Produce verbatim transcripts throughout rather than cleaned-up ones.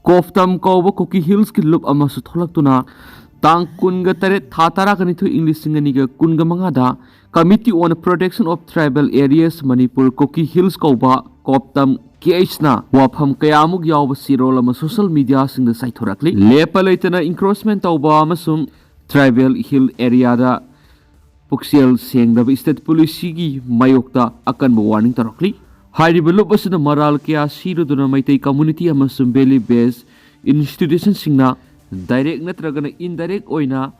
ꯀꯣꯞꯇꯝ ꯀꯧꯕ ꯀꯨꯀꯤ ꯍꯤꯜꯁꯀꯤ ꯂꯨꯞ ꯑꯃꯁꯨ ꯊꯣꯛꯂꯛꯇꯨꯅ ꯇꯥꯡ ꯀꯨꯟꯒ ꯇꯔꯦꯠ ꯊꯥ ꯇꯔꯥꯒ ꯅꯤꯊꯣꯏ ꯏꯪ ꯂꯤꯁꯤꯡ ꯑꯅꯤꯒ ꯀꯨꯟꯒ ꯃꯉꯥꯗ Committee on Protection of Tribal Areas Manipur Kuki Hills ꯀꯧꯕ ꯀꯣꯞꯇꯝ ꯀꯦ ꯑꯩꯆꯅ ꯋꯥꯐꯝ ꯀꯌꯥꯃꯨꯛ ꯌꯥꯎꯕ ꯆꯦꯔꯣꯜ ꯑꯃ ꯁꯣꯁꯤꯌꯦꯜ ꯃꯤꯗꯤꯌꯥꯁꯤꯡꯗ ꯆꯥꯏꯊꯣꯔꯛꯂꯤ꯫ ꯂꯦꯞꯄ ꯂꯩꯇꯅ ꯏꯟꯀ꯭ꯔꯣꯆꯃꯦꯟ ꯇꯧꯕ ꯑꯃꯁꯨꯡ ꯇ꯭ꯔꯥꯏꯕꯦꯜ ꯍꯤꯜ ꯑꯦꯔꯤꯌꯥꯗ ꯄꯨꯛꯆꯦꯜ ꯁꯦꯡꯗꯕ ꯁ꯭ꯇꯦꯠ ꯄꯣꯂꯤꯁꯤꯒꯤ ꯃꯥꯌꯣꯛꯇ ꯑꯀꯟꯕ ꯋꯥꯔꯅꯤꯡ ꯇꯧꯔꯛꯂꯤ꯫ ꯍꯥꯏꯔꯤꯕ ꯂꯨꯞ ꯑꯁꯤꯅ ꯃꯔꯥꯜ ꯀꯌꯥ ꯁꯤꯔꯗꯨꯅ ꯃꯩꯇꯩ ꯀꯝꯃ꯭ꯌꯨꯅꯤꯇꯤ ꯑꯃꯁꯨꯡ ꯚꯦꯂꯤ ꯕꯦꯁ ꯏꯟꯁꯇꯤꯇ꯭ꯌꯨꯁꯟꯁꯤꯡꯅ ꯗꯥꯏꯔꯦꯛ ꯅꯠꯇ꯭ꯔꯒꯅ ꯏꯟꯗꯥꯏꯔꯦꯛ ꯑꯣꯏꯅ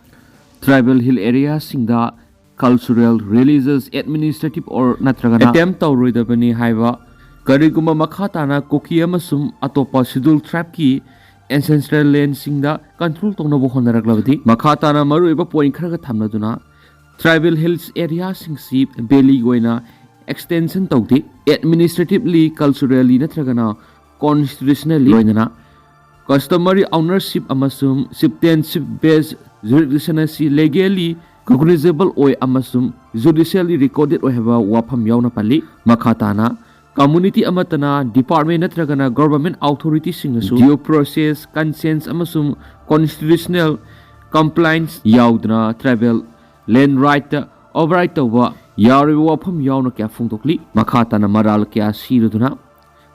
ꯇ꯭ꯔꯥꯏꯕꯦꯜ ꯍꯤꯜ ꯑꯦꯔꯤꯌꯥꯁꯤꯡꯗ ꯀꯜꯆꯔꯦꯜ, ꯔꯤꯂꯤꯖꯁ, ꯑꯦꯗꯃꯤꯅꯤꯁꯇ꯭ꯔꯦꯇꯤꯚ ꯑꯣꯔ ꯅꯠꯇ꯭ꯔꯒꯅ ꯑꯦꯇꯦꯝ ꯇꯧꯔꯣꯏꯗꯕꯅꯤ ꯍꯥꯏꯕ, ꯀꯔꯤꯒꯨꯝꯕ ꯃꯈꯥ ꯇꯥꯅ ꯀꯨꯀꯤ ꯑꯃꯁꯨꯡ ꯑꯇꯣꯞꯄ ꯁꯦꯗ꯭ꯌꯨꯜ ꯇ꯭ꯔꯥꯏꯕꯀꯤ ꯑꯦꯟꯁꯦꯟꯁꯇ꯭ꯔꯦꯜ ꯂꯦꯟꯁꯤꯡꯗ ꯀꯟꯇ꯭ꯔꯣꯜ ꯇꯧꯅꯕ ꯍꯣꯠꯅꯔꯛꯂꯕꯗꯤ꯫ ꯃꯈꯥ ꯇꯥꯅ ꯃꯔꯨꯑꯣꯏꯕ ꯄꯣꯏꯟꯠ ꯈꯔꯒ ꯊꯝꯂꯗꯨꯅ, ꯇ꯭ꯔꯥꯏꯕꯦꯜ ꯍꯤꯜꯁ ꯑꯦꯔꯤꯌꯥꯁꯤꯡꯁꯤ ꯚꯦꯂꯤꯒꯤ ꯑꯣꯏꯅ ꯑꯦꯛꯁꯇꯦꯟꯁꯟ ꯇꯧꯗꯦ꯫ ꯑꯦꯗꯃꯤꯅꯤꯁꯇ꯭ꯔꯦꯇꯤꯚꯂꯤ, ꯀꯜꯆꯔꯦꯜꯂꯤ ꯅꯠꯇ꯭ꯔꯒꯅ ꯀꯣꯟꯁꯇꯤꯇ꯭ꯌꯨꯁꯅꯦꯜꯂꯤ ꯂꯣꯏꯅꯅ ꯀꯁꯇꯃꯔꯤ ꯑꯣꯅꯔꯁꯤꯞ ꯑꯃꯁꯨꯡ ꯆꯤꯞꯇꯦꯟꯁꯤꯞ ꯕꯦꯁ ꯖꯨꯔꯤꯁꯗꯤꯛꯁꯟ ꯑꯁꯤ ꯂꯤꯒꯦꯜꯂꯤ ꯀꯣꯒꯅꯥꯏꯖꯦꯕꯜ ꯑꯣꯏ ꯑꯃꯁꯨꯡ ꯖꯨꯗꯤꯁꯤꯌꯦꯜꯂꯤ ꯔꯦꯀꯣꯔꯗꯦꯗ ꯑꯣꯏ ꯍꯥꯏꯕ ꯋꯥꯐꯝ ꯌꯥꯎꯅ ꯄꯜꯂꯤ꯫ ꯃꯈꯥ ꯇꯥꯅ, ꯀꯝꯃ꯭ꯌꯨꯅꯤꯇꯤ ꯑꯃꯠꯇꯅ ꯗꯤꯄꯥꯔꯠꯃꯦꯟ ꯅꯠꯇ꯭ꯔꯒꯅ ꯒꯚꯔꯟꯃꯦꯟꯠ ꯑꯣꯊꯣꯔꯤꯇꯤꯁꯤꯡꯅꯁꯨ ꯗ꯭ꯌꯨ ꯄ꯭ꯔꯣꯁꯦꯁ, ꯀꯟꯁꯦꯟꯁ ꯑꯃꯁꯨꯡ ꯀꯣꯟꯁꯇꯤꯇ꯭ꯌꯨꯁꯅꯦꯜ ꯀꯝꯄ꯭ꯂꯥꯏꯟꯁ ꯌꯥꯎꯗꯅ ꯇ꯭ꯔꯥꯏꯕꯦꯜ ꯂꯦꯟ ꯔꯥꯏꯠꯇ ꯑꯣꯚꯔꯔꯥꯏꯠ ꯇꯧꯕ ꯌꯥꯔꯣꯏꯕ ꯋꯥꯐꯝ ꯌꯥꯎꯅ ꯀꯌꯥ ꯐꯣꯡꯗꯣꯛꯂꯤ꯫ ꯃꯈꯥ ꯇꯥꯅ, ꯃꯔꯥꯜ ꯀꯌꯥ ꯁꯤꯔꯗꯨꯅ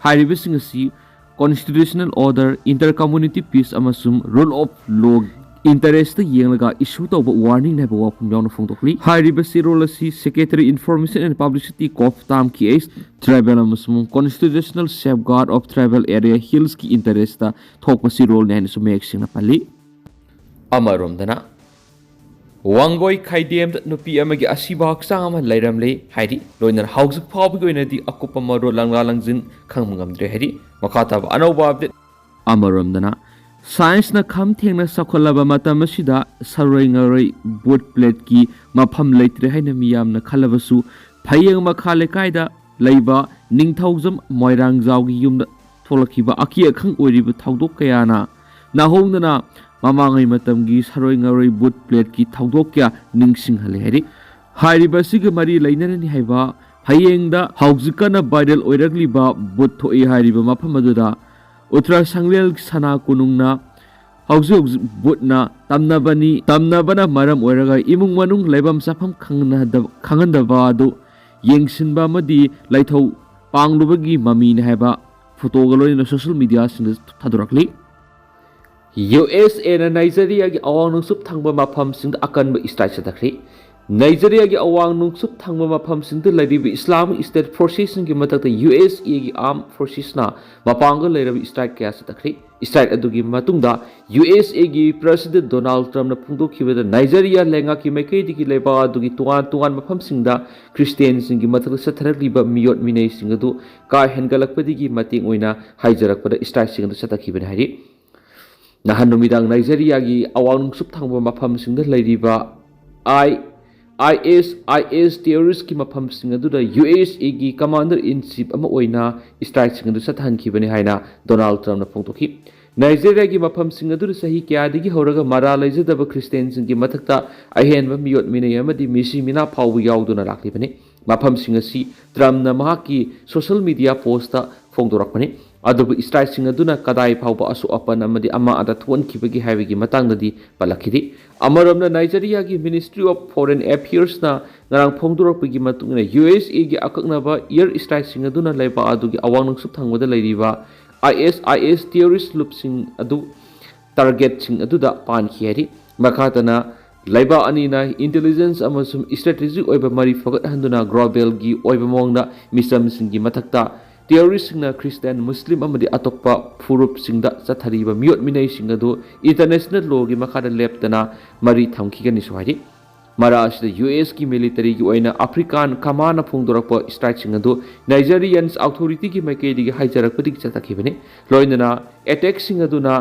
ꯍꯥꯏꯔꯤꯕꯁꯤꯡ ꯑꯁꯤ constitutional order, inter community peace ꯑꯃꯁꯨꯡ ꯔꯨꯜ ꯑꯣꯐ ꯂꯣꯒꯤ ꯏꯟꯇꯔꯦꯁꯇ ꯌꯦꯡꯂꯒ ꯏꯁꯨ ꯇꯧꯕ ꯋꯥꯔꯅꯤꯡꯅꯤ ꯍꯥꯏꯕ ꯋꯥꯐꯝ ꯌꯥꯎꯅ ꯐꯣꯡꯗꯣꯛꯂꯤ꯫ ꯍꯥꯏꯔꯤꯕ ꯆꯦꯔꯣꯜ ꯑꯁꯤ Secretary Information and Publicity, Koptam K H, tribal ꯑꯃꯁꯨꯡ Constitutional Safeguard of Tribal Area Hillsꯀꯤ ꯏꯟꯇꯔꯦꯁꯇ ꯊꯣꯛꯄ ꯆꯦꯔꯣꯜꯅꯤ ꯍꯥꯏꯅꯁꯨ ꯃꯌꯦꯛ ꯁꯦꯡꯅ ꯄꯜꯂꯤ꯫ ꯑꯃꯔꯣꯝꯗꯅ, ꯋꯥꯡꯒꯣꯏ ꯈꯥꯏꯗꯦꯝꯗ ꯅꯨꯄꯤ ꯑꯃꯒꯤ ꯑꯁꯤꯕ ꯍꯛꯆꯥꯡ ꯑꯃ ꯂꯩꯔꯝꯂꯦ ꯍꯥꯏꯔꯤ꯫ ꯂꯣꯏꯅꯅ ꯍꯧꯖꯤꯛ ꯐꯥꯎꯕꯒꯤ ꯑꯣꯏꯅꯗꯤ ꯑꯀꯨꯞꯄ ꯃꯔꯣꯜ ꯂꯪꯂꯥ ꯂꯪꯖꯤꯟ ꯈꯪꯕ ꯉꯝꯗ꯭ꯔꯦ ꯍꯥꯏꯔꯤ꯫ ꯃꯈꯥ ꯇꯥꯕ ꯑꯅꯧꯕ ꯑꯞꯗꯦꯠ꯫ ꯑꯃꯔꯣꯝꯗꯅ, ꯁꯥꯏꯟꯁꯅ ꯈꯝ ꯊꯦꯡꯅ ꯆꯥꯎꯈꯠꯂꯕ ꯃꯇꯝ ꯑꯁꯤꯗ ꯁꯔꯣꯏ ꯉꯔꯣꯏ ꯕꯨꯠ ꯄ꯭ꯂꯦꯠꯀꯤ ꯃꯐꯝ ꯂꯩꯇ꯭ꯔꯦ ꯍꯥꯏꯅ ꯃꯤꯌꯥꯝꯅ ꯈꯜꯂꯕꯁꯨ, ꯐꯌꯦꯡ ꯃꯈꯥ ꯂꯩꯀꯥꯏꯗ ꯂꯩꯕ ꯅꯤꯡꯊꯧꯖꯝ ꯃꯣꯏꯔꯥꯡꯖꯥꯎꯒꯤ ꯌꯨꯝꯗ ꯊꯣꯛꯂꯛꯈꯤꯕ ꯑꯀꯤ ꯑꯈꯪ ꯑꯣꯏꯔꯤꯕ ꯊꯧꯗꯣꯛ ꯀꯌꯥꯅ ꯅꯥꯍꯣꯡꯗꯅ ꯃꯃꯥꯡꯉꯩ ꯃꯇꯝꯒꯤ ꯁꯔꯣꯏ ꯉꯔꯣꯏ ꯕꯨꯠ ꯄ꯭ꯂꯦꯠꯀꯤ ꯊꯧꯗꯣꯛ ꯀꯌꯥ ꯅꯤꯡꯁꯤꯡꯍꯜꯂꯦ ꯍꯥꯏꯔꯤ꯫ ꯍꯥꯏꯔꯤꯕ ꯑꯁꯤꯒ ꯃꯔꯤ ꯂꯩꯅꯔꯅꯤ ꯍꯥꯏꯕ ꯐꯌꯦꯡꯗ ꯍꯧꯖꯤꯛ ꯀꯟꯅ ꯚꯥꯏꯔꯦꯜ ꯑꯣꯏꯔꯛꯂꯤꯕ ꯕꯨꯠ ꯊꯣꯛꯏ ꯍꯥꯏꯔꯤꯕ ꯃꯐꯝ ꯑꯗꯨꯗ ꯎꯇ꯭ꯔꯥ ꯁꯪꯂꯦꯜ ꯁꯅꯥ ꯀꯣꯅꯨꯡꯅ ꯍꯧꯖꯤꯛ ꯍꯧꯖꯤꯛ ꯕꯨꯠꯅ ꯇꯝꯅꯕꯅꯤ, ꯇꯝꯅꯕꯅ ꯃꯔꯝ ꯑꯣꯏꯔꯒ ꯏꯃꯨꯡ ꯃꯅꯨꯡ ꯂꯩꯐꯝ ꯆꯥꯐꯝ ꯈꯪꯅꯗꯕ-, ꯈꯪꯍꯟꯗꯕ ꯑꯗꯨ ꯌꯦꯡꯁꯤꯟꯕ ꯑꯃꯗꯤ ꯂꯩꯊꯧ ꯄꯥꯡꯂꯨꯕꯒꯤ ꯃꯃꯤꯅꯤ ꯍꯥꯏꯕ ꯐꯣꯇꯣꯒ ꯂꯣꯏꯅꯅ ꯁꯣꯁꯤꯌꯦꯜ ꯃꯤꯗꯤꯌꯥꯁꯤꯡꯗ ꯊꯥꯗꯣꯔꯛꯂꯤ꯫ ꯌꯨ ꯑꯦꯁ ꯑꯦꯅ ꯅꯥꯏꯖꯦꯔꯤꯌꯥꯒꯤ ꯑꯋꯥꯡ ꯅꯣꯡꯆꯨꯞ ꯊꯪꯕ ꯃꯐꯝꯁꯤꯡꯗ ꯑꯀꯟꯕ ꯏꯁꯇ꯭ꯔꯥꯏꯛ ꯆꯠꯊꯈ꯭ꯔꯤ꯫ ꯅꯥꯏꯖꯦꯔꯤꯌꯥꯒꯤ ꯑꯋꯥꯡ ꯅꯣꯡꯆꯨꯞ ꯊꯪꯕ ꯃꯐꯝꯁꯤꯡꯗ ꯂꯩꯔꯤꯕ ꯏꯁꯂꯥꯃꯤꯛ ꯁ꯭ꯇꯦꯠ ꯐꯣꯔꯁꯦꯁꯁꯤꯡꯒꯤ ꯃꯊꯛꯇ ꯌꯨ ꯑꯦꯁ ꯑꯦꯒꯤ ꯑꯥꯔꯝ ꯐꯣꯔꯁꯦꯁꯅ ꯃꯄꯥꯡꯒꯜ ꯂꯩꯔꯕ ꯏꯁꯇ꯭ꯔꯥꯏꯛ ꯀꯌꯥ ꯆꯠꯊꯈ꯭ꯔꯤ꯫ ꯏꯁꯇ꯭ꯔꯥꯏꯛ ꯑꯗꯨꯒꯤ ꯃꯇꯨꯡꯗ ꯌꯨ ꯑꯦꯁ ꯑꯦꯒꯤ ꯄ꯭ꯔꯦꯁꯤꯗꯦꯟꯠ ꯗꯣꯅꯥꯜꯗ ꯇ꯭ꯔꯝꯞꯅ ꯐꯣꯡꯗꯣꯛꯈꯤꯕꯗ ꯅꯥꯏꯖꯦꯔꯤꯌꯥ ꯂꯩꯉꯥꯛꯀꯤ ꯃꯥꯏꯀꯩꯗꯒꯤ ꯂꯩꯕꯥꯛ ꯑꯗꯨꯒꯤ ꯇꯣꯉꯥꯟ ꯇꯣꯉꯥꯟꯕ ꯃꯐꯝꯁꯤꯡꯗ ꯈ꯭ꯔꯤꯁꯇꯤꯌꯥꯟꯁꯤꯡꯒꯤ ꯃꯊꯛꯇ ꯆꯠꯊꯔꯛꯂꯤꯕ ꯃꯤꯑꯣꯠ ꯃꯤꯅꯩꯁꯤꯡ ꯑꯗꯨ ꯀꯥ ꯍꯦꯟꯒꯠꯂꯛꯄꯗꯒꯤ ꯃꯇꯦꯡ ꯑꯣꯏꯅ ꯍꯥꯏꯖꯔꯛꯄꯗ ꯏꯁꯇ꯭ꯔꯥꯏꯛꯁꯤꯡ ꯑꯗꯨ ꯆꯠꯊꯈꯤꯕꯅꯤ ꯍꯥꯏꯔꯤ꯫ ꯅꯍꯥꯟ ꯅꯨꯃꯤꯗꯥꯡ ꯅꯥꯏꯖꯦꯔꯤꯌꯥꯒꯤ ꯑꯋꯥꯡ ꯅꯣꯡꯆꯨꯞ ꯊꯪꯕ ꯃꯐꯝꯁꯤꯡꯗ ꯂꯩꯔꯤꯕ ꯑꯥꯏ, IS, IS terroristꯀꯤ ꯃꯐꯝꯁꯤꯡ ꯑꯗꯨꯗ ꯌꯨ ꯑꯦꯁ ꯑꯦꯒꯤ commander in chief ꯑꯃ ꯑꯣꯏꯅ ꯏꯁꯇ꯭ꯔꯥꯏꯛꯁꯤꯡ ꯑꯗꯨ ꯆꯠꯊꯍꯟꯈꯤꯕꯅꯤ ꯍꯥꯏꯅ ꯗꯣꯅꯥꯜꯗ ꯇ꯭ꯔꯝꯞꯅ ꯐꯣꯡꯗꯣꯛꯈꯤ꯫ ꯅꯥꯏꯖꯦꯔꯤꯌꯥꯒꯤ ꯃꯐꯝꯁꯤꯡ ꯑꯗꯨꯗ ꯆꯍꯤ ꯀꯌꯥꯗꯒꯤ ꯍꯧꯔꯒ ꯃꯔꯥ ꯂꯩꯖꯗꯕ ꯈ꯭ꯔꯤꯁꯇꯤꯌꯥꯟꯁꯤꯡꯒꯤ ꯃꯊꯛꯇ ꯑꯍꯦꯟꯕ ꯃꯤꯑꯣꯠ ꯃꯤꯅꯩ ꯑꯃꯗꯤ ꯃꯤꯁꯤ ꯃꯤꯅꯥ ꯐꯥꯎꯕ ꯌꯥꯎꯗꯨꯅ ꯂꯥꯛꯂꯤꯕꯅꯤ꯫ ꯃꯐꯝꯁꯤꯡ ꯑꯁꯤ ꯇ꯭ꯔꯝꯞꯅ ꯃꯍꯥꯛꯀꯤ ꯁꯣꯁꯤꯌꯦꯜ ꯃꯤꯗꯤꯌꯥ ꯄꯣꯁꯇ ꯐꯣꯡꯗꯣꯔꯛꯄꯅꯤ꯫ ꯑꯗꯨꯕꯨ ꯏꯁꯇ꯭ꯔꯥꯏꯛꯁꯤꯡ ꯑꯗꯨꯅ ꯀꯗꯥꯏ ꯐꯥꯎꯕ ꯑꯁꯣꯛ ꯑꯄꯟ ꯑꯃꯗꯤ ꯑꯃꯥꯡ ꯑꯇꯥ ꯊꯣꯛꯍꯟꯈꯤꯕꯒꯦ ꯍꯥꯏꯕꯒꯤ ꯃꯇꯥꯡꯗꯗꯤ ꯄꯜꯂꯛꯈꯤꯗꯦ꯫ ꯑꯃꯔꯣꯝꯗ ꯅꯥꯏꯖꯦꯔꯤꯌꯥꯒꯤ Ministry of Foreign Affairsꯅ ꯉꯔꯥꯡ ꯐꯣꯡꯗꯣꯔꯛꯄꯒꯤ ꯃꯇꯨꯡ ꯏꯟꯅ ꯌꯨ ꯑꯦꯁ ꯑꯦꯒꯤ ꯑꯀꯛꯅꯕ ꯏꯌꯔ ꯏꯁꯇ꯭ꯔꯥꯏꯛꯁꯤꯡ ꯑꯗꯨꯅ ꯂꯩꯕꯥꯛ ꯑꯗꯨꯒꯤ ꯑꯋꯥꯡ ꯅꯣꯡꯆꯨꯞ ꯊꯪꯕꯗ ꯂꯩꯔꯤꯕ IS, IS terrorist ꯂꯨꯞꯁꯤꯡ ꯑꯗꯨ ꯇꯥꯔꯒꯦꯠꯁꯤꯡ ꯑꯗꯨꯗ ꯄꯥꯟꯈꯤ ꯍꯥꯏꯔꯤ꯫ ꯃꯈꯥ ꯇꯥꯅ ꯂꯩꯕꯥꯛ ꯑꯅꯤꯅ intelligence ꯑꯃꯁꯨꯡ strategic ꯑꯣꯏꯕ ꯃꯔꯤ ꯐꯒꯠꯍꯟꯗꯨꯅ global ꯒꯤ ꯑꯣꯏꯕ ꯃꯑꯣꯡꯗ ꯃꯤꯆꯝꯁꯤꯡꯒꯤ ꯃꯊꯛꯇ terrorist ꯁꯤꯡꯅ ꯈ꯭ꯔꯤꯁꯇꯤꯌꯥꯟ, ꯃꯨꯁꯂꯤꯝ ꯑꯃꯗꯤ ꯑꯇꯣꯞꯄ ꯐꯨꯔꯨꯞꯁꯤꯡꯗ ꯆꯠꯊꯔꯤꯕ ꯃꯤꯑꯣꯠ ꯃꯤꯅꯩꯁꯤꯡ ꯑꯗꯨ international law ꯒꯤ ꯃꯈꯥꯗ ꯂꯦꯞꯇꯅ ꯃꯔꯤ ꯊꯝꯈꯤꯒꯅꯤꯁꯨ ꯍꯥꯏꯔꯤ꯫ ꯃꯔꯛ ꯑꯁꯤꯗ ꯌꯨ ꯑꯦꯁ ꯀꯤ military ꯒꯤ ꯑꯣꯏꯅ African Command ꯅ ꯐꯣꯡꯗꯣꯔꯛꯄ ꯏꯁꯇ꯭ꯔꯥꯏꯛꯁꯤꯡ ꯑꯗꯨ Nigerian authority ꯒꯤ ꯃꯥꯏꯀꯩꯗꯒꯤ ꯍꯥꯏꯖꯔꯛꯄꯗꯒꯤ ꯆꯠꯊꯈꯤꯕꯅꯤ꯫ ꯂꯣꯏꯅꯅ ꯑꯦꯇꯦꯛꯁꯤꯡ ꯑꯗꯨꯅ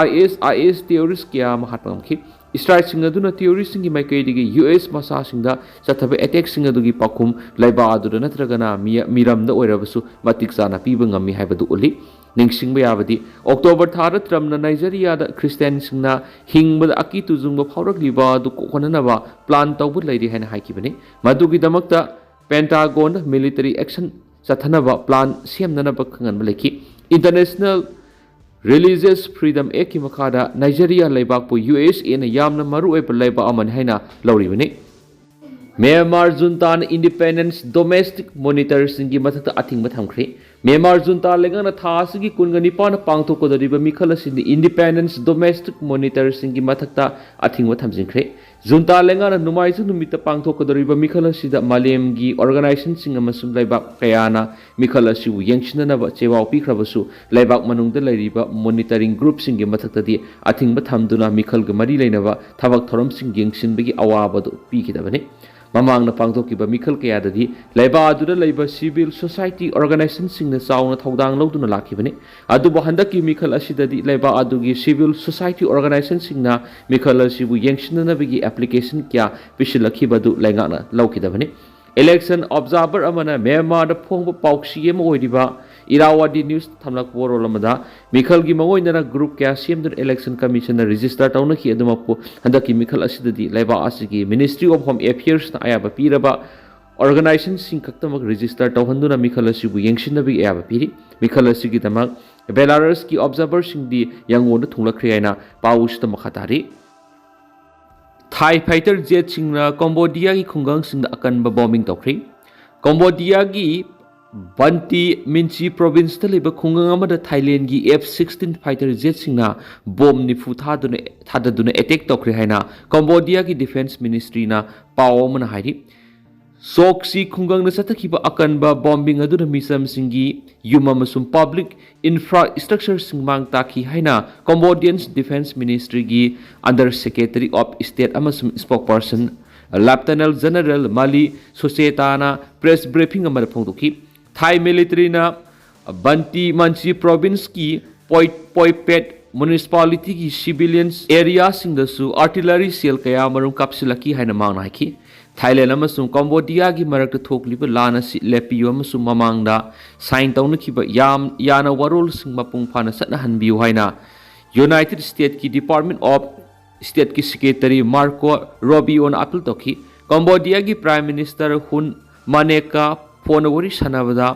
IS, IS terrorist ꯀꯌꯥ ꯑꯃ ꯍꯥꯠꯄ ꯉꯝꯈꯤ꯫ ꯏꯁꯇ꯭ꯔꯥꯏꯛꯁꯤꯡ ꯑꯗꯨꯅ terrorist ꯁꯤꯡꯒꯤ ꯃꯥꯏꯀꯩꯗꯒꯤ ꯌꯨ ꯑꯦꯁ ꯃꯆꯥꯁꯤꯡꯗ ꯆꯠꯊꯕ ꯑꯦꯇꯦꯛꯁꯤꯡ ꯑꯗꯨꯒꯤ ꯄꯥꯎꯈꯨꯝ ꯂꯩꯕꯥꯛ ꯑꯗꯨꯗ ꯅꯠꯇ꯭ꯔꯒꯅ ꯃꯤ-, ꯃꯤꯔꯝꯗ ꯑꯣꯏꯔꯕꯁꯨ ꯃꯇꯤꯛ ꯆꯥꯅ ꯄꯤꯕ ꯉꯝꯃꯤ ꯍꯥꯏꯕꯗꯨ ꯎꯠꯂꯤ꯫ ꯅꯤꯡꯁꯤꯡꯕ ꯌꯥꯕꯗꯤ, ꯑꯣꯛꯇꯣꯕꯔ ꯊꯥꯗ ꯇ꯭ꯔꯝꯞꯅ ꯅꯥꯏꯖꯦꯔꯤꯌꯥꯗ ꯈ꯭ꯔꯤꯁꯇꯤꯌꯥꯟꯁꯤꯡꯅ ꯍꯤꯡꯕꯗ ꯑꯀꯤ ꯇꯨꯖꯨꯡꯕ ꯐꯥꯎꯔꯛꯂꯤꯕ ꯑꯗꯨ ꯀꯣꯛꯍꯟꯅꯅꯕ plan ꯇꯧꯕ ꯂꯩꯔꯤ ꯍꯥꯏꯅ ꯍꯥꯏꯈꯤꯕꯅꯤ꯫ ꯃꯗꯨꯒꯤꯗꯃꯛꯇ ꯄꯦꯟꯇꯥꯒꯣꯟꯗ military action ꯆꯠꯊꯅꯕ plan ꯁꯦꯝꯅꯅꯕ ꯈꯪꯍꯟꯕ ꯂꯩꯈꯤ꯫ International Religious Freedom Actꯀꯤ ꯃꯈꯥꯗ ꯅꯥꯏꯖꯦꯔꯤꯌꯥ ꯂꯩꯕꯥꯛꯄꯨ ꯌꯨ ꯑꯦꯁ ꯑꯦꯅ ꯌꯥꯝꯅ ꯃꯔꯨꯑꯣꯏꯕ ꯂꯩꯕꯥꯛ ꯑꯃꯅꯤ ꯍꯥꯏꯅ ꯂꯧꯔꯤꯕꯅꯤ꯫ ꯃ꯭ꯌꯥꯟꯃꯥꯔ ꯖꯨꯟꯇꯥꯅ ꯏꯟꯗꯤꯄꯦꯟꯗꯦꯟꯁ ꯗꯣꯃꯦꯁꯇꯤꯛ ꯃꯣꯅꯤꯇꯔꯁꯤꯡꯒꯤ ꯃꯊꯛꯇ ꯑꯊꯤꯡꯕ ꯊꯝꯈ꯭ꯔꯦ꯫ ꯃ꯭ꯌꯥꯟꯃꯥꯔ ꯖꯨꯟꯇꯥ ꯂꯩꯉꯥꯛꯅ ꯊꯥ ꯑꯁꯤꯒꯤ ꯀꯨꯟꯒ ꯅꯤꯄꯥꯟꯗ ꯄꯥꯡꯊꯣꯛꯀꯗꯧꯔꯤꯕ ꯃꯤꯈꯜ ꯑꯁꯤꯗꯤ ꯏꯟꯗꯤꯄꯦꯟꯗꯦꯟꯁ ꯗꯣꯃꯦꯁꯇꯤꯛ ꯃꯣꯅꯤꯇꯔꯁꯤꯡꯒꯤ ꯃꯊꯛꯇ ꯑꯊꯤꯡꯕ ꯊꯝꯖꯤꯟꯈ꯭ꯔꯦ꯫ ꯖꯨꯟꯇꯥ ꯂꯩꯉꯥꯛꯅ ꯅꯣꯡꯃꯥꯏꯖꯤꯡ ꯅꯨꯃꯤꯠꯇ ꯄꯥꯡꯊꯣꯛꯀꯗꯧꯔꯤꯕ ꯃꯤꯈꯜ ꯑꯁꯤꯗ ꯃꯥꯂꯦꯝꯒꯤ ꯑꯣꯔꯒꯅꯥꯏꯖꯦꯁꯟꯁꯤꯡ ꯑꯃꯁꯨꯡ ꯂꯩꯕꯥꯛ ꯀꯌꯥꯅ ꯃꯤꯈꯜ ꯑꯁꯤꯕꯨ ꯌꯦꯡꯁꯤꯟꯅꯅꯕ ꯆꯦꯋꯥꯎ ꯄꯤꯈ꯭ꯔꯕꯁꯨ, ꯂꯩꯕꯥꯛ ꯃꯅꯨꯡꯗ ꯂꯩꯔꯤꯕ ꯃꯣꯅꯤꯇꯔꯤꯡ ꯒ꯭ꯔꯨꯞꯁꯤꯡꯒꯤ ꯃꯊꯛꯇꯗꯤ ꯑꯊꯤꯡꯕ ꯊꯝꯗꯨꯅ ꯃꯤꯈꯜꯒ ꯃꯔꯤ ꯂꯩꯅꯕ ꯊꯕꯛ ꯊꯧꯔꯝꯁꯤꯡ ꯌꯦꯡꯁꯤꯟꯕꯒꯤ ꯑꯋꯥꯕꯗꯨ ꯄꯤꯈꯤꯗꯕꯅꯤ꯫ ꯃꯃꯥꯡꯗ ꯄꯥꯡꯊꯣꯛꯈꯤꯕ ꯃꯤꯈꯜ ꯀꯌꯥꯗꯗꯤ ꯂꯩꯕꯥꯛ ꯑꯗꯨꯗ ꯂꯩꯕ ꯁꯤꯚꯤꯜ ꯁꯣꯁꯥꯏꯇꯤ ꯑꯣꯔꯒꯅꯥꯏꯖꯦꯁꯟꯁꯤꯡꯅ ꯆꯥꯎꯅ ꯊꯧꯗꯥꯡ ꯂꯧꯗꯨꯅ ꯂꯥꯛꯈꯤꯕꯅꯤ꯫ ꯑꯗꯨꯕꯨ ꯍꯟꯗꯛꯀꯤ ꯃꯤꯈꯜ ꯑꯁꯤꯗꯗꯤ ꯂꯩꯕꯥꯛ ꯑꯗꯨꯒꯤ ꯁꯤꯚꯤꯜ ꯁꯣꯁꯥꯏꯇꯤ ꯑꯣꯔꯒꯅꯥꯏꯖꯦꯁꯟꯁꯤꯡꯅ ꯃꯤꯈꯜ ꯑꯁꯤꯕꯨ ꯌꯦꯡꯁꯤꯟꯅꯅꯕꯒꯤ ꯑꯦꯄ꯭ꯂꯤꯀꯦꯁꯟ ꯀꯌꯥ ꯄꯤꯁꯤꯜꯂꯛꯈꯤꯕ ꯑꯗꯨ ꯂꯩꯉꯥꯛꯅ ꯂꯧꯈꯤꯗꯕꯅꯤ꯫ ꯏꯂꯦꯛꯁꯟ ꯑꯣꯕꯖꯥꯔꯚꯔ ꯑꯃꯅ ꯃ꯭ꯌꯥꯟꯃꯥꯔꯗ ꯐꯣꯡꯕ ꯄꯥꯎꯆꯦ ꯑꯃ ꯑꯣꯏꯔꯤꯕ ꯏꯔꯥꯋꯥꯗꯤ ꯅ꯭ꯌꯨꯁꯇ ꯊꯝꯂꯛꯄ ꯋꯥꯔꯣꯜ ꯑꯃꯗ, ꯃꯤꯈꯜꯒꯤ ꯃꯑꯣꯡ ꯑꯣꯏꯅ ꯒ꯭ꯔꯨꯞ ꯀꯌꯥ ꯁꯦꯝꯗꯨꯅ ꯏꯂꯦꯛꯁꯟ ꯀꯃꯤꯁꯟꯅ ꯔꯦꯖꯤꯁꯇꯔ ꯇꯧꯅꯈꯤ꯫ ꯑꯗꯨꯃꯛꯄꯨ ꯍꯟꯗꯛꯀꯤ ꯃꯤꯈꯜ ꯑꯁꯤꯗꯗꯤ ꯂꯩꯕꯥꯛ ꯑꯁꯤꯒꯤ ꯃꯤꯅꯤꯁꯇ꯭ꯔꯤ ꯑꯣꯐ ꯍꯣꯝ ꯑꯦꯐꯤꯌꯔꯁꯅ ꯑꯌꯥꯕ ꯄꯤꯔꯕ ꯑꯣꯔꯒꯅꯥꯏꯖꯦꯁꯟꯁꯤꯡ ꯈꯛꯇꯃꯛ ꯔꯦꯖꯤꯁꯇꯔ ꯇꯧꯍꯟꯗꯨꯅ ꯃꯤꯈꯜ ꯑꯁꯤꯕꯨ ꯌꯦꯡꯁꯤꯟꯅꯕꯒꯤ ꯑꯌꯥꯕ ꯄꯤꯔꯤ꯫ ꯃꯤꯈꯜ ꯑꯁꯤꯒꯤꯗꯃꯛ ꯕꯦꯂꯥꯔꯁꯀꯤ ꯑꯣꯕꯖꯥꯔꯚꯔꯁꯤꯡꯗꯤ ꯌꯥꯡꯒꯣꯟꯗ ꯊꯨꯡꯂꯛꯈ꯭ꯔꯦ ꯍꯥꯏꯅ ꯄꯥꯎꯁꯤꯗ ꯃꯈꯥ ꯇꯥꯔꯤ꯫ ꯊꯥꯏ ꯐꯥꯏꯇꯔ ꯖꯦꯠꯁꯤꯡꯅ ꯀꯝꯕꯣꯗꯤꯌꯥꯒꯤ ꯈꯨꯡꯒꯪꯁꯤꯡꯗ ꯑꯀꯟꯕ ꯕꯣꯝꯕꯤꯡ ꯇꯧꯈ꯭ꯔꯤ꯫ ꯀꯝꯕꯣꯗꯤꯌꯥꯒꯤ ꯕꯟꯇꯤ ꯃꯤꯟꯆꯤ ꯄ꯭ꯔꯣꯚꯤꯟꯁꯇ ꯂꯩꯕ ꯈꯨꯡꯒꯪ ꯑꯃꯗ ꯊꯥꯏꯂꯦꯟꯒꯤ ꯑꯦꯐ ꯁꯤꯛꯁꯇꯤꯟ ꯐꯥꯏꯇꯔ ꯖꯦꯠꯁꯤꯡꯅ ꯕꯣꯝ ꯅꯤꯐꯨ ꯊꯥꯗꯨꯅ, ꯊꯥꯗꯗꯨꯅ ꯑꯦꯇꯦꯛ ꯇꯧꯈ꯭ꯔꯦ ꯍꯥꯏꯅ ꯀꯝꯕꯣꯗꯤꯌꯥꯒꯤ ꯗꯤꯐꯦꯟꯁ ꯃꯤꯅꯤꯁꯇ꯭ꯔꯤꯅ ꯄꯥꯎ ꯑꯃꯅ ꯍꯥꯏꯔꯤ꯫ ꯁꯣꯛꯁꯤ ꯈꯨꯡꯒꯪꯗ ꯆꯠꯊꯈꯤꯕ ꯑꯀꯟꯕ ꯕꯣꯝꯕꯤꯡ ꯑꯗꯨꯅ ꯃꯤꯆꯝꯁꯤꯡꯒꯤ ꯌꯨꯝ ꯑꯃꯁꯨꯡ ꯄꯕ꯭ꯂꯤꯛ ꯏꯟꯐ꯭ꯔꯥ ꯁ꯭ꯇ꯭ꯔꯛꯆꯔꯁꯤꯡ ꯃꯥꯡ ꯇꯥꯛꯈꯤ ꯍꯥꯏꯅ ꯀꯝꯕꯣꯗꯤꯌꯟꯁ ꯗꯤꯐꯦꯟꯁ ꯃꯤꯅꯤꯁꯇ꯭ꯔꯤꯒꯤ ꯑꯟꯗꯔ ꯁꯦꯀ꯭ꯔꯦꯇꯔꯤ ꯑꯣꯐ ꯁ꯭ꯇꯦꯠ ꯑꯃꯁꯨꯡ ꯁ꯭ꯄꯣꯛꯄꯔꯁꯟ ꯂꯦꯐꯇꯅꯦꯟ ꯖꯦꯅꯔꯦꯜ ꯃꯥꯂꯤ ꯁꯣꯆꯦꯇꯥꯅ ꯄ꯭ꯔꯦꯁ ꯕ꯭ꯔꯤꯐꯤꯡ ꯑꯃꯗ ꯐꯣꯡꯗꯣꯛꯈꯤ꯫ ꯊꯥꯏ ꯃꯤꯂꯤꯇꯔꯤꯅ ꯕꯟꯇꯤ ꯃꯟꯆꯤ ꯄ꯭ꯔꯣꯚꯤꯟꯁꯀꯤ ꯄꯣꯏ-, ꯄꯣꯏꯄꯦꯠ ꯃ꯭ꯌꯨꯅꯤꯁꯤꯄꯥꯂꯤꯇꯤꯒꯤ ꯁꯤꯚꯤꯂꯤꯌꯟꯁ ꯑꯦꯔꯤꯌꯥꯁꯤꯡꯗꯁꯨ ꯑꯥꯔꯇꯤꯂꯔꯤ ꯁꯦꯜ ꯀꯌꯥ ꯑꯃꯔꯨꯝ ꯀꯥꯞꯁꯤꯜꯂꯛꯈꯤ ꯍꯥꯏꯅ ꯃꯍꯥꯛꯅ ꯍꯥꯏꯈꯤ꯫ ꯊꯥꯏꯂꯦꯟ ꯑꯃꯁꯨꯡ ꯀꯝꯕꯣꯗꯤꯌꯥꯒꯤ ꯃꯔꯛꯇ ꯊꯣꯛꯂꯤꯕ ꯂꯥꯟ ꯑꯁꯤ ꯂꯦꯞꯄꯤꯌꯨ ꯑꯃꯁꯨꯡ ꯃꯃꯥꯡꯗ ꯁꯥꯏꯟ ꯇꯧꯅꯈꯤꯕ ꯌꯥꯝ, ꯌꯥꯅ ꯋꯥꯔꯣꯜꯁꯤꯡ ꯃꯄꯨꯡ ꯐꯥꯅ ꯆꯠꯅꯍꯟꯕꯤꯌꯨ ꯍꯥꯏꯅ ꯌꯨꯅꯥꯏꯇꯦꯗ ꯁ꯭ꯇꯦꯠꯀꯤ ꯗꯤꯄꯥꯔꯠꯃꯦꯟ ꯑꯣꯐ ꯁ꯭ꯇꯦꯠꯀꯤ ꯁꯦꯀ꯭ꯔꯦꯇꯔꯤ ꯃꯥꯔꯀꯣ ꯔꯣꯕꯤꯑꯣꯅ ꯑꯥꯄꯤꯜ ꯇꯧꯈꯤ꯫ ꯀꯝꯕꯣꯗꯤꯌꯥꯒꯤ ꯄ꯭ꯔꯥꯏꯝ ꯃꯤꯅꯤꯁꯇꯔ ꯍꯨꯟ ꯃꯥꯅꯦꯀꯥ ꯐꯣꯟꯗ ꯋꯥꯔꯤ ꯁꯥꯟꯅꯕꯗ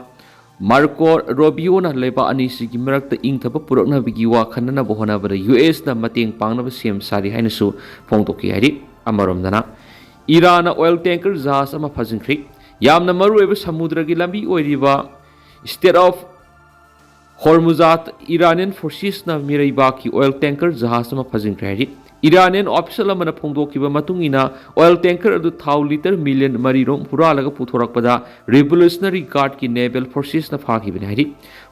ꯃꯥꯔꯀꯣ ꯔꯣꯕꯤꯌꯣꯅ ꯂꯩꯕꯥꯛ ꯑꯅꯤꯁꯤꯒꯤ ꯃꯔꯛꯇ ꯏꯪꯊꯕ ꯄꯨꯔꯛꯅꯕꯒꯤ ꯋꯥ ꯈꯟꯅꯅꯕ ꯍꯣꯠꯅꯕꯗ ꯌꯨ ꯑꯦꯁꯅ ꯃꯇꯦꯡ ꯄꯥꯡꯅꯕ ꯁꯦꯝ ꯁꯥꯔꯤ ꯍꯥꯏꯅꯁꯨ ꯐꯣꯡꯗꯣꯛꯈꯤ ꯍꯥꯏꯔꯤ꯫ ꯑꯃꯔꯣꯝꯗꯅ ꯏꯔꯥꯟꯅ ꯑꯣꯏꯜ ꯇꯦꯡꯀꯔ ꯖꯍꯥꯖ ꯑꯃ ꯐꯥꯖꯤꯟꯈ꯭ꯔꯦ꯫ ꯌꯥꯝꯅ ꯃꯔꯨꯑꯣꯏꯕ ꯁꯃꯨꯗ꯭ꯔꯒꯤ ꯂꯝꯕꯤ ꯑꯣꯏꯔꯤꯕ ꯁ꯭ꯇꯦꯠ ꯑꯣꯐ ꯍꯣꯔꯃꯨꯖꯥꯠ ꯏꯔꯥꯅꯤꯌꯟ ꯐꯣꯔꯁꯦꯁꯅ ꯃꯤꯔꯩꯕꯥꯛꯀꯤ ꯑꯣꯏꯜ ꯇꯦꯡꯀꯔ ꯖꯍꯥꯖ ꯑꯃ ꯐꯥꯖꯤꯟꯈ꯭ꯔꯦ ꯍꯥꯏꯔꯤ꯫ ꯏꯔꯥꯅꯤꯌꯟ ꯑꯣꯐꯤꯁꯤꯌꯦꯜ ꯑꯃꯅ ꯐꯣꯡꯗꯣꯛꯈꯤꯕ ꯃꯇꯨꯡ ꯏꯟꯅ, ꯑꯣꯏꯜ ꯇꯦꯡꯀꯔ ꯑꯗꯨ ꯊꯥꯎ ꯂꯤꯇꯔ ꯃꯤꯂꯤꯌꯟ ꯃꯔꯤꯔꯣꯝ ꯍꯨꯔꯥꯜꯂꯒ ꯄꯨꯊꯣꯔꯛꯄꯗ ꯔꯤꯚꯣꯂꯨꯁꯅꯔꯤ ꯒꯥꯔꯗꯀꯤ ꯅꯦꯚꯦꯜ ꯐꯣꯔꯁꯦꯁꯅ ꯐꯥꯈꯤꯕꯅꯤ ꯍꯥꯏꯔꯤ꯫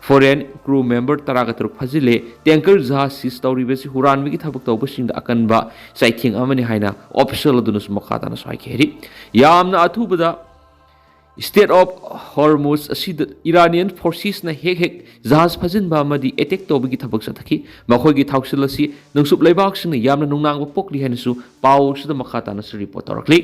ꯐꯣꯔꯦꯟ ꯀ꯭ꯔꯨ ꯃꯦꯝꯕꯔ ꯇꯔꯥꯒ ꯇꯔꯨꯛ ꯐꯥꯖꯤꯜꯂꯦ꯫ ꯇꯦꯡꯀꯔ ꯖꯍꯥꯖ ꯁꯤꯖ ꯇꯧꯔꯤꯕꯁꯤ ꯍꯨꯔꯥꯟꯕꯒꯤ ꯊꯕꯛ ꯇꯧꯕꯁꯤꯡꯗ ꯑꯀꯟꯕ ꯆꯩꯊꯦꯡ ꯑꯃꯅꯤ ꯍꯥꯏꯅ ꯑꯣꯐꯤꯁꯤꯌꯦꯜ ꯑꯗꯨꯅꯁꯨ ꯃꯈꯥ ꯇꯥꯅꯁꯨ ꯍꯥꯏꯈꯤ ꯍꯥꯏꯔꯤ꯫ ꯌꯥꯝꯅ ꯑꯊꯨꯕꯗ ꯁ꯭ꯇꯦꯠ ꯑꯣꯐ ꯍꯣꯔꯃꯨꯖ ꯑꯁꯤꯗ ꯏꯔꯥꯅꯤꯌꯟ ꯐꯣꯔꯁꯦꯁꯅ ꯍꯦꯛ ꯍꯦꯛ ꯖꯍꯥꯖ ꯐꯥꯖꯤꯟꯕ ꯑꯃꯗꯤ ꯑꯦꯇꯦꯛ ꯇꯧꯕꯒꯤ ꯊꯕꯛ ꯆꯠꯊꯈꯤ꯫ ꯃꯈꯣꯏꯒꯤ ꯊꯧꯁꯤꯜ ꯑꯁꯤ ꯅꯣꯡꯆꯨꯞ ꯂꯩꯕꯥꯛꯁꯤꯡꯅ ꯌꯥꯝꯅ ꯅꯨꯡꯅꯥꯡꯕ ꯄꯣꯛꯂꯤ ꯍꯥꯏꯅꯁꯨ ꯄꯥꯎ ꯑꯁꯤꯗ ꯃꯈꯥ ꯇꯥꯅꯁꯨ ꯔꯤꯄꯣꯔꯠ ꯇꯧꯔꯛꯂꯤ꯫